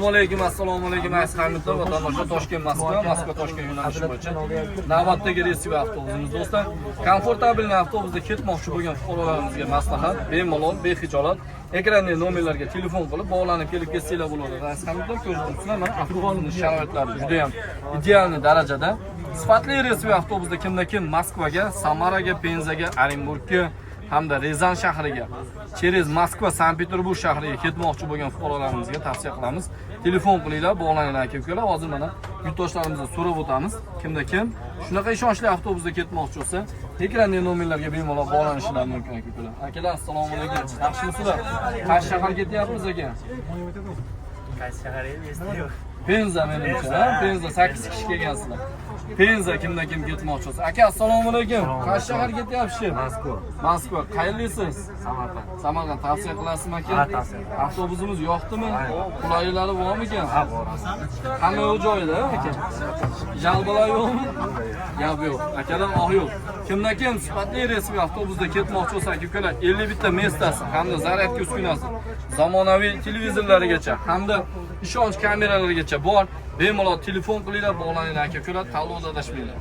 Assalomu alaykum, assalomu alaykum, aziz hamyurtlar, vatandoshlar. Toshkent Moskva, Moskva Toshkent yo'nalishi bo'yicha navbatdagi рейсовый avtobusimiz, do'stlar. Комфортабельный avtobusda ketmoqchi bo'lgan fuqarolarimizga maslahat, bemalol, bexijolat ekrandagi nomerlarga telefon qilib, bog'lanib kelib ketsanglar bo'ladi. Aziz hamyurtlar, ko'rib turibsizlar, mana avtobusning sharoitlari juda ham идеальный darajada. Sifatli рейсовый avtobusda kimda kim Moskvaga, Samaraga, Penzaga, Orenburgga hamda Ryazan shahriga, через Moskva, Sankt-Peterburg shahriga ketmoqchi bo'lgan fuqarolarimizga tavsiya qilamiz. Telefon qilinglar, bog'laninglar, aka ukalar. Hozir mana yurtdoshlarimizdan so'rab o'tamiz. Kimda kim shunaqa ishonchli avtobusda ketmoqchi bo'lsa, ekrandagi nomerlarga bemalol bog'lanishlari mumkin, aka ukalar. Akalar, assalomu alaykum. Yaxshimisizlar? Qaysi shaharga ketyapmiz, aka? Qaysi shahar edi, esda yo'q. Penza menimcha, ha? Penza, 8 kishi kelgansizlar. Penza kimdan kim ketmoqchi bo'lsa. Aka, assalomu alaykum. Qaysi shaharga ketyapsiz? Moskva. Moskva. Qayerlisiz? Samarqand. Samarqand. Tavsiya qilasizmi, aka? Ha, tavsiya qilaman. Avtobusimiz yoqdimi? Qulayliklari bormikan? Ha, bor. Hamma yo'q joyida, aka? Жалоба lar yo'qmi? Gap yo'q. Akadan oh yo'q. Kimdan kim sifatli рейсовый avtobusda ketmoqchi bo'lsa, aka ukalar, 51 ta места si hamda zaryadka uskunasi, zamonaviy televizorlarigacha hamda ishonch kameralarigacha bor. Bemalol telefon qilinglar, bog'laninglar, aka ukalar, tanlovda adashmanglar.